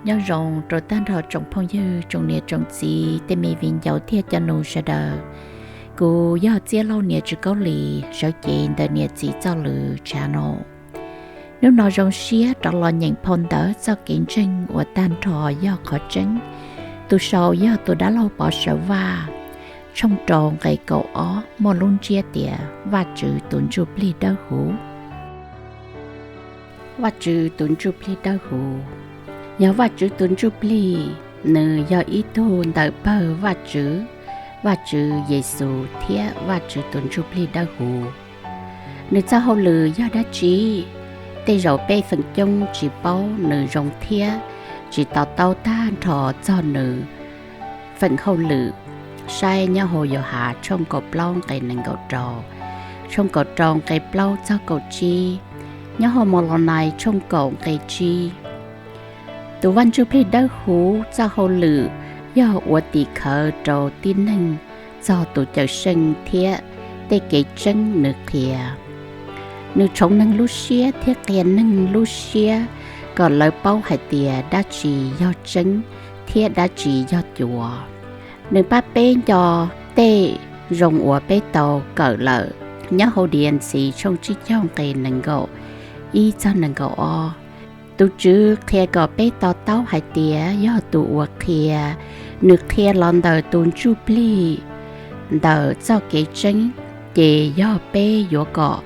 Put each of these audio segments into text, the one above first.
Nyob zoo rau tag nrho tsoom phooj ywg, tsoom niam tsoom txiv, tej me viv ncaus thiab cov nus sawv daws. Kuv yog Txiaj Lauj niam Tswv Kaub Lis, sawv cev ntawm niam txiv txoj lus tshav no. Hnub no zoo siab rov los nyeem phau ntawv txoj kev ntseeg uas tag nrho yog qhov tseeb. Tus sau yog tus dab laug Pov Sawv Vaj, tshooj rau nqe kaum ob muaj lub ntsiab tias Vajtswv tus Ntsuj Plig Dawb Huv. Vajtswv tus Ntsuj Plig Dawb Huv. Yog Vajtswv tus Ntsuj Plig, nws yog ib tug ntawm pawg Vajtswv, Vajtswv Yexus thiab Vajtswv tus Ntsuj Plig Dawb Huv. Nws txoj hauj lwm yog dab tsi? Tej zaum peb feem coob tsis paub nws zoo thiab tsis to taub tag nrho txog nws feem hauj lwm. Saib nyob hauv Yauhas tshooj kaum plaub nqe nees nkaum rau, tshooj kaum rau nqe plaub txog kaum tsib, nyob hauv Maulaunais tshooj kaum nqe tsib. Tus Vaj Ntsuj Plig Dawb Huv txoj hauj lwm yog ua tim khawv rau tib neeg txog tus Cawmseej thiab tej kev tseeb nws qhia. Nws tshoov neeg lub siab thiab qhia neeg lub siab kom lawv paub hais tias dab tsi yog tseeb thiab dab tsi yog cuav. Nws pab peb nco tej zoo uas peb tau kawm lawm nyob hauv Diav Ntxhiv tshooj tsib caug nqe nees nkaum ib txog nees nkaum ob. Tus Tswv qhia kom peb to taub hais tias yog tus uas qhia, nws qhia los ntawm tus Ntsuj Plig ntawm txoj kev tseeb, ces yog peb yuav kom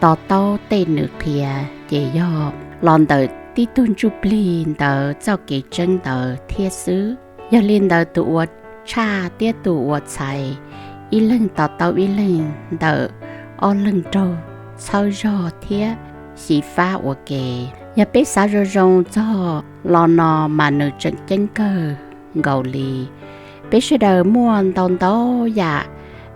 to taub tej nws qhia, ces yog los ntawm tib tug Ntsuj Plig ntawd txoj kev tseeb ntawd thiab xwb. Yog li ntawd tus uas tshaj thiab tus uas txhais, ib leeg to taub ib leeg ntawm ob leeg raug txhawb zog thiab xyiv fab ua ke. Yog peb xav zoo zoo txog lo no mas nws tseem ceeb kawg nkaus li. Peb sawv daws muaj ntau ntau yam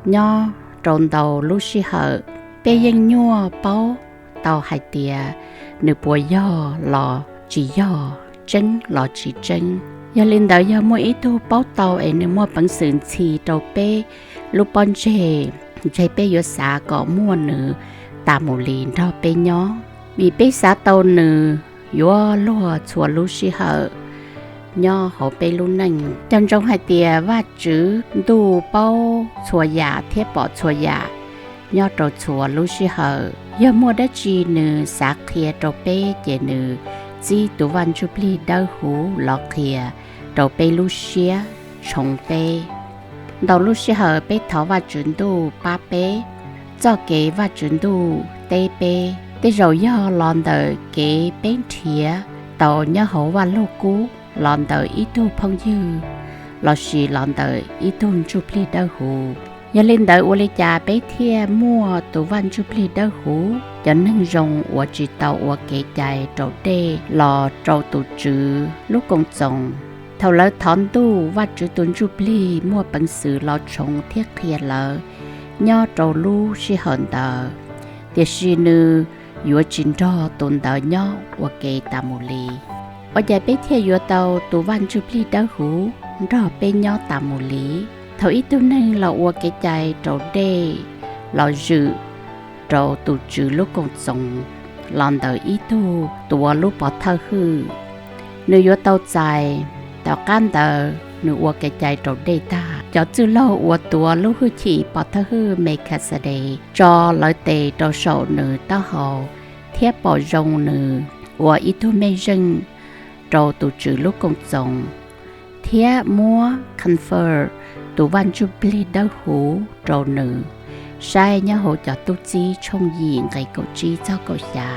nyob rau ntau lub sij hawm, peb yeej nyuaj paub tau hais tias nws puas yog los tsis yog, tseeb los tsis tseeb. Yog li ntawd yog muaj ib tug paub tau es nws muaj peev xwm ntxhi rau peb lub pob ntseg, ntshe peb yuav xav kom muaj nws tas mus li nrog peb nyob, vim peb xav tau nws yuav luag txhua lub sij hawm nyob hauv peb lub neej. Nco ntsoov hais tias Vajtswv Ntuj paub txhua yam thiab pom txhua yam nyob rau txhua lub sij hawm. Yog muaj dab tsi nws xav qhia rau peb ces nws txib tus Vaj Ntsuj Plig Dawb Huv los qhia rau peb lub siab, tshoov peb. Ntau lub sij hawm peb thov Vajtswv Ntuj pab peb, txoj kev Vajtswv Ntuj teb peb, tej zaum yog los ntawm kev peb nrhiav tau nyob hauv Vaj Lug Kub, los ntawm ib tug phooj ywg, lossis los ntawm ib tug Ntsuj Plig Dawb Huv. Yog li ntawd ua li cas peb thiaj muaj tus Vaj Ntsuj Plig Dawb Huv? Cov neeg zoo uas tsis tau ua kev cai raus dej los rau tus Tswv lub Koom Txoos, thaum lawv thov Ntuj, Vajtswv tus Ntsuj Plig muaj peev xwm los tshoov thiab qhia lawv nyob rau lub sij hawm ntawd, tiam sis nws yuav tsis nrog tus ntawd nyob ua ke tas mus li. Ua cas peb thiaj yuav tau tus Vaj Ntsuj Plig Dawb Huv nrog peb nyob tas mus li? Thaum ib tug neeg los ua kev cai raus dej los zwm rau tus Tswv lub Koom Txoos los ntawm ib tug tuav lub pov thawj hwj, nws yuav tau txais. Tom qab ntawd nws ua kev cai raus dej tag, cov txwj laug uas tuav lub hwj chim pov thawj hwj Mekixedes tso lawv tes rau saum nws taub hau thiab pom zoo nws ua ib tug mej zeej rau tus Tswv lub Koom Txoos, thiab muab confirm tus Vaj Ntsuj Plig Dawb Huv rau nws. Saib nyob hauv Cov Tub Txib tshooj yim nqe kaum tsib txog kaum xya.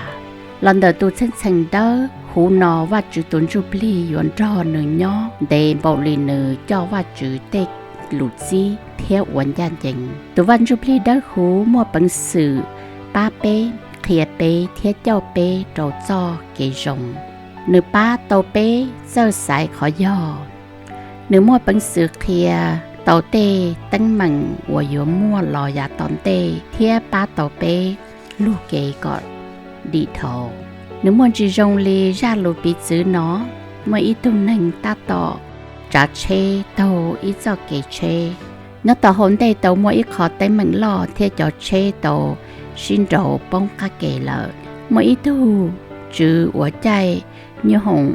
Los ntawm tus txheej txheem dawb huv no, Vajtswv tus Ntsuj Plig yuav nrog nws nyob ntev npaum li nws coj Vajtswv tej lus txib thiab ua ncaj ncees. Tus Vaj Ntsuj Plig Dawb Huv muaj peev xwm pab peb, qhia peb thiab coj peb rau txoj kev zoo. Nws pab tau peb txawj xaiv qhov yog. Nws muaj peev xwm qhia tau tej teeb meem uas yuav muaj los yav tom ntej thiab pab tau peb lug kev kom dim dhau. Nws muaj ntsis zoo li zaj lus piv txwv no: muaj ib tug neeg tab tom tsav tsheb taug ib txoj kev tsheb. Nyob tau hauv ntej tau muaj ib qho teeb meem loj thiab cov tsheb tau sib nraus poob qab ke lawm. Muaj ib tug tswv uas caij nyuj hoom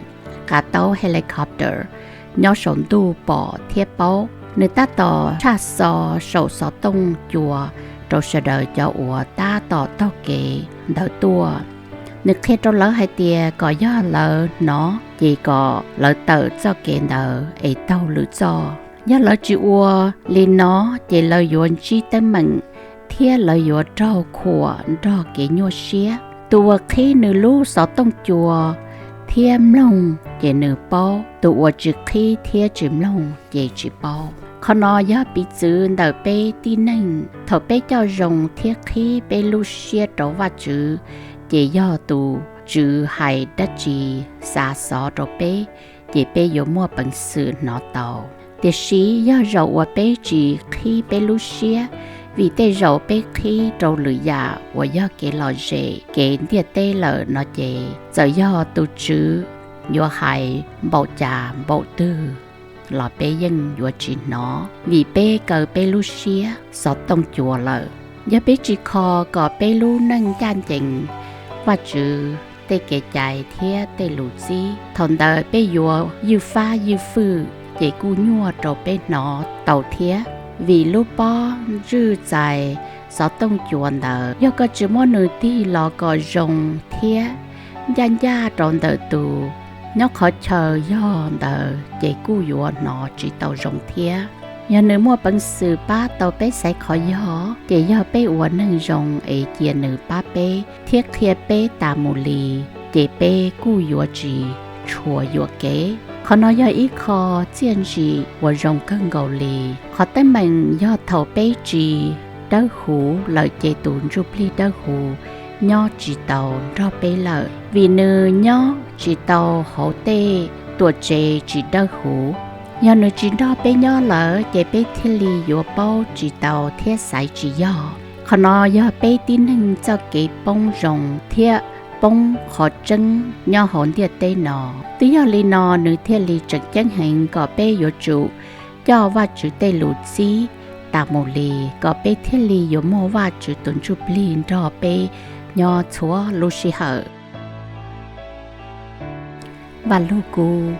qav taub helicopter nyob saum ntuj pom thiab paub. Nws tab tom tshaj xov saum xov tooj cua rau sawv daws cov uas tab tom taug kev ntawd tuaj. Nws qhia rau lawv hais tias kom yog lawv hnov ces kom lawv tawm txoj kev ntawd es taug lwm txoj. Yog lawv tsis ua li no ces lawv yuav ntsib teeb meem thiab lawv yuav raug khuam nrog kev nyuaj siab. Tus uas qhib nws lub xov tooj cua thiab mloog ces nws paub, tus uas tsis qhib thiab tsis mloog ces tsis paub. Qhov no yog piv txwv ntawm peb tib neeg. Thaum peb coj zoo thiab qhib peb lub siab rau Vajtswv, ces yog tus Tswv hais dab tsi, xa xov rau peb, ces peb yuav muaj peev xwm hnov tau. Tiam sis yog zaum uas peb tsis qhib peb lub siab, vim tej zaum peb qhib rau lwm yam uas yog kev lom zem, kev ntiaj teb lawm no ces txawm yog tus Tswv yuav hais npaum cas npaum twg los peb yeej yuav tsis hnov, vim peb kaw peb lub siab xov tooj cua lawm. Yog peb tsis kho kom peb lub neej ncaj ncees Vajtswv tej kev cai thiab tej lus txib, thaum ntawd peb yuav ywj fab ywj fwj, ces kuj nyuaj rau peb hnov tau thiab. Vim lub pob ntswj txais xov tooj cua ntawd, yog koj tsis muab nws tig los kom zoo thiab ncaj ncaj rau ntawm tus nyob qhov chaw yog ntawd, ces kuj yuav hnov tsis tau zoo thiab. Yog nws muaj peev xwm pab tau peb xaiv qhov yog, ces yog peb ua neeg zoo es cia nws pab peb thiab qhia peb tas mus li, ces peb kuj yuav tsis tshua yuam kev. Qhov no yog ib qho txiaj ntsim uas zoo kawg nkaus li. Qhov teeb meem yog thaum peb tsis dawb huv lawm ces tus ntsuj plig dawb huv nyob tsis tau nrog peb lawm, vim nws nyob tsis tau hauv tej tuam tsev tsis dawb huv. Yog nws tsis nrog peb nyob lawm ces peb thiaj li yuav paub tsis tau thiab xaiv tsis yog. Qhov no yog peb tib neeg txoj kev poob zoo thiab poob qhov tseeb nyob hauv ntiaj teb no. Twb yog li no nws thiaj li tseem ceeb heev kom peb yuav tsum coj Vajtswv tej lus txib tas mus li, kom peb thiaj li yuav muaj Vajtswv tus ntsuj plig nrog peb nyob txhua lub sij hawm. Vaj Lug Kub,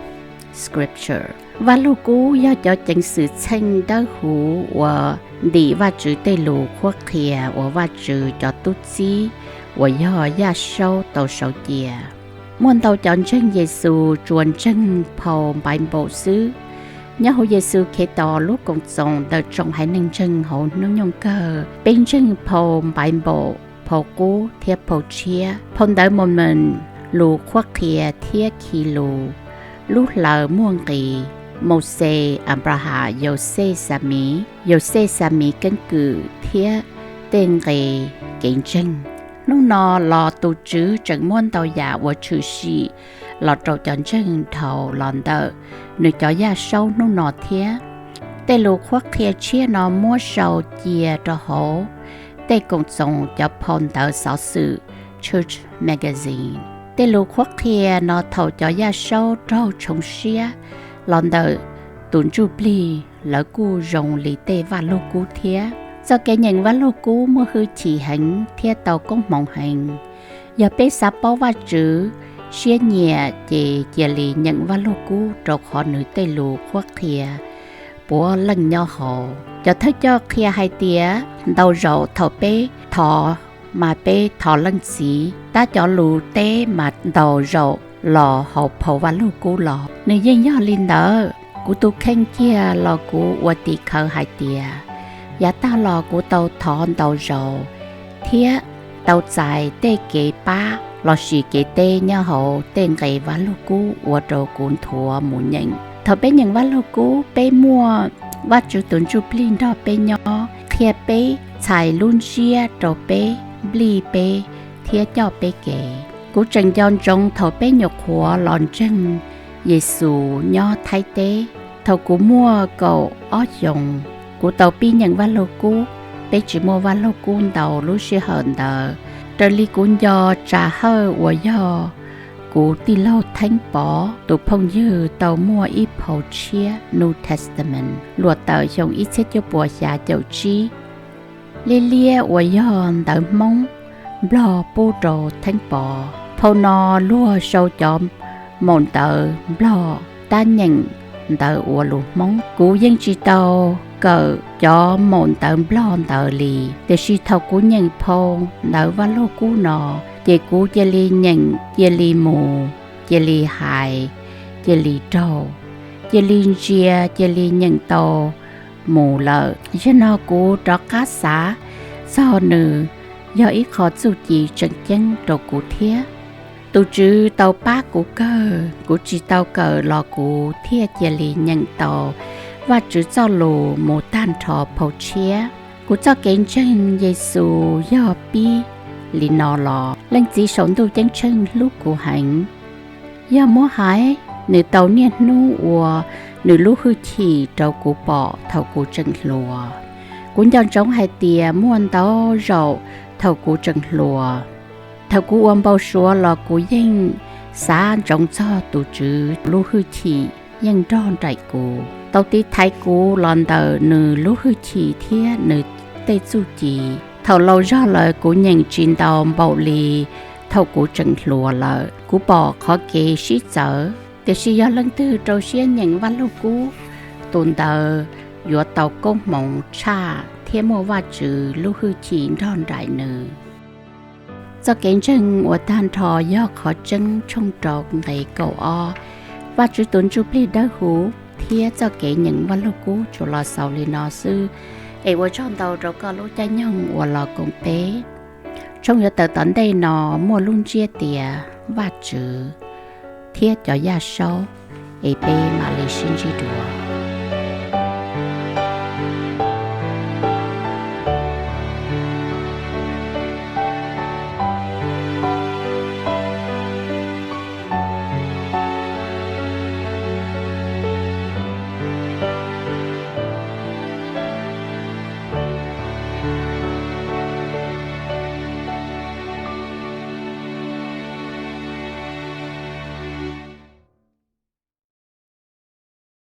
Scripture. Vaj Lug Kub yog cov ceev xwm txheej dawb huv uas ntim Vajtswv tej lus qhuab qhia uas Vajtswv cov tub txib uas yog Yaj Saub tau sau cia. Muaj ntau cov ntseeg Yexus tsuas ntseeg phau Npaiv Npaum xwb. Nyob hauv Yexus Khetos lub Koom Txoos ntawm Tsoom Haiv Neeg Ntseeg hauv Hnub Nyoog Kawg, peb ntseeg phau Npaiv Npaum, phau Qub thiab phau Tshiab. Phau Ntawv Maumoos, lus qhuab qhia thiab khi lus, lub hlawv muaj nqis, Mauxes, Anplaham, Yauxej, Xamiv, Yauxej, Xamiv keeb kwm thiab tej nqe kev ntseeg. Hnub no los tus Tswv tseem muab ntau yam uas tshwm sim los rau cov ntseeg dhau los ntawm Nws cov Yaj Saub hnub no thiab. Tej lus qhuab qhia tshiab no muab sau cia rau hauv tej Koom Txoos cov phau ntawv xov xwm, Church Magazine. Tej lus qhuab qhia no thaum cov Yaj Saub raug tshoov siab los ntawm tus ntsuj plig, lawv kuj zoo li tej Vaj Lug Kub thiab. Txoj kev nyeem Vaj Lug Kub muaj hwj chim heev thiab tau koob hmoov heev. Yog peb xav paub Vajtswv siab nyiam ces cia li nyeem Vaj Lug Kub, rau qhov nws tej lus qhuab qhia puav leej nyob hauv. Cov thawj coj qhia hais tias ntau zaus thaum peb thov mas peb thov Leej Txiv, tab cov lus teb mas ntau zaus los hauv phau Vaj Lug Kub los. Nws yeej yog li ntawd. Kuv tus kheej kiag los kuv ua tim khawv hais tias, yav tag los kuv tau thov ntau zaus thiab tau txais tej kev pab lossis kev teb nyob hauv tej nqe Vaj Lug Kub ua rau kuv nthuav mus nyeem. Thaum peb nyeem Vaj Lug Kub, peb muaj Vajtswv tus Ntsuj Plig nrog peb nyob, qhia peb, txhais lub ntsiab rau peb, nplij peb thiab coj peb kev. Kuv tseem nco ntsoov thaum peb nyuam qhuav los ntseeg Yexus nyob Thaib teb. Thaum kuv muaj kaum ob xyoos, kuv tau pib nyeem Vaj Lug Kub. Peb tsis muaj Vaj Lug Kub ntau lub sij hawm ntawd. Raws li kuv nco, Tsa Hawj uas yog kuv tij laug Theeb Pov tus phooj ywg tau muaj ib phau tshiab New Testament luam tawm xyoo ib txhiab cuaj puas xya caum tsib. Liab Liab uas yog ntawv Hmoob Nplog pub rau Theeb Pov. Phau no luag sau cov maum ntawv Nplog tab nyeem ntawv ua lus Hmoob. Kuv yeej tsis tau kawm cov maum ntawv Nplog ntawd li, tiam sis thaum kuv nyeem phau ntawv Vaj Lug Kub no, ces kuv cia li nyeem, cia li mus, cia li hais, cia li raug, cia li ntsia, cia li nyeem tau mus lawm. Yog no kuv rov qab xav txog nws yog ib qho txuj ci tseem ceeb rau kuv thiab. Tus Tswv tau pab kuv kawg, kuv tsis tau kawm los kuv thiaj cia li nyeem tau Vajtswv txoj lus mus tag nrho phau tshiab. Kuv txoj kev ntseeg Yexus yog pib li no los: Leej Txiv saum ntuj ceeb tsheej hlub kuv heev. Yog muab hais, nws tau niaj hnub ua nws lub hwj chim rau kuv pom thaum kuv tseem hluas. Kuv nco ntsoov hais tias muaj ntau zaus thaum kuv tseem hluas, thaum kuv ua npau suav los kuv yeej xav ntsoov txog tus Tswv lub hwj chim yeej nrog nraim kuv, tau tiv thaiv kuv los ntawm nws lub hwj chim thiab nws tej txuj ci. Thaum laus zog lawm kuv nyeem tsis ntau npaum li thaum kuv tseem hluas lawm. Kuv pom qhov kev sib txawv, tiam sis yog leej twg rau siab nyeem Vaj Lug Kub, tus ntawd yuav tau koob hmoov tshaj thiab muaj Vajtswv lub hwj chim nrog nraim nws. Txoj kev ntseeg uas tag nrho yog qhov tseeb tshooj rau nqe kaum ob. Vajtswv tus Ntsujplig Dawb Huv thiab txoj kev nyeem Vaj Lug Kub tsuas los xaus li no xwb, es ua tsaug ntau rau koj lub caij nyoog uas los koom peb. Tshooj yuav tawm tom ntej no muaj lub ntsiab tias Vajtswv thiab cov yaj saub, es peb mam li sib ntsib dua.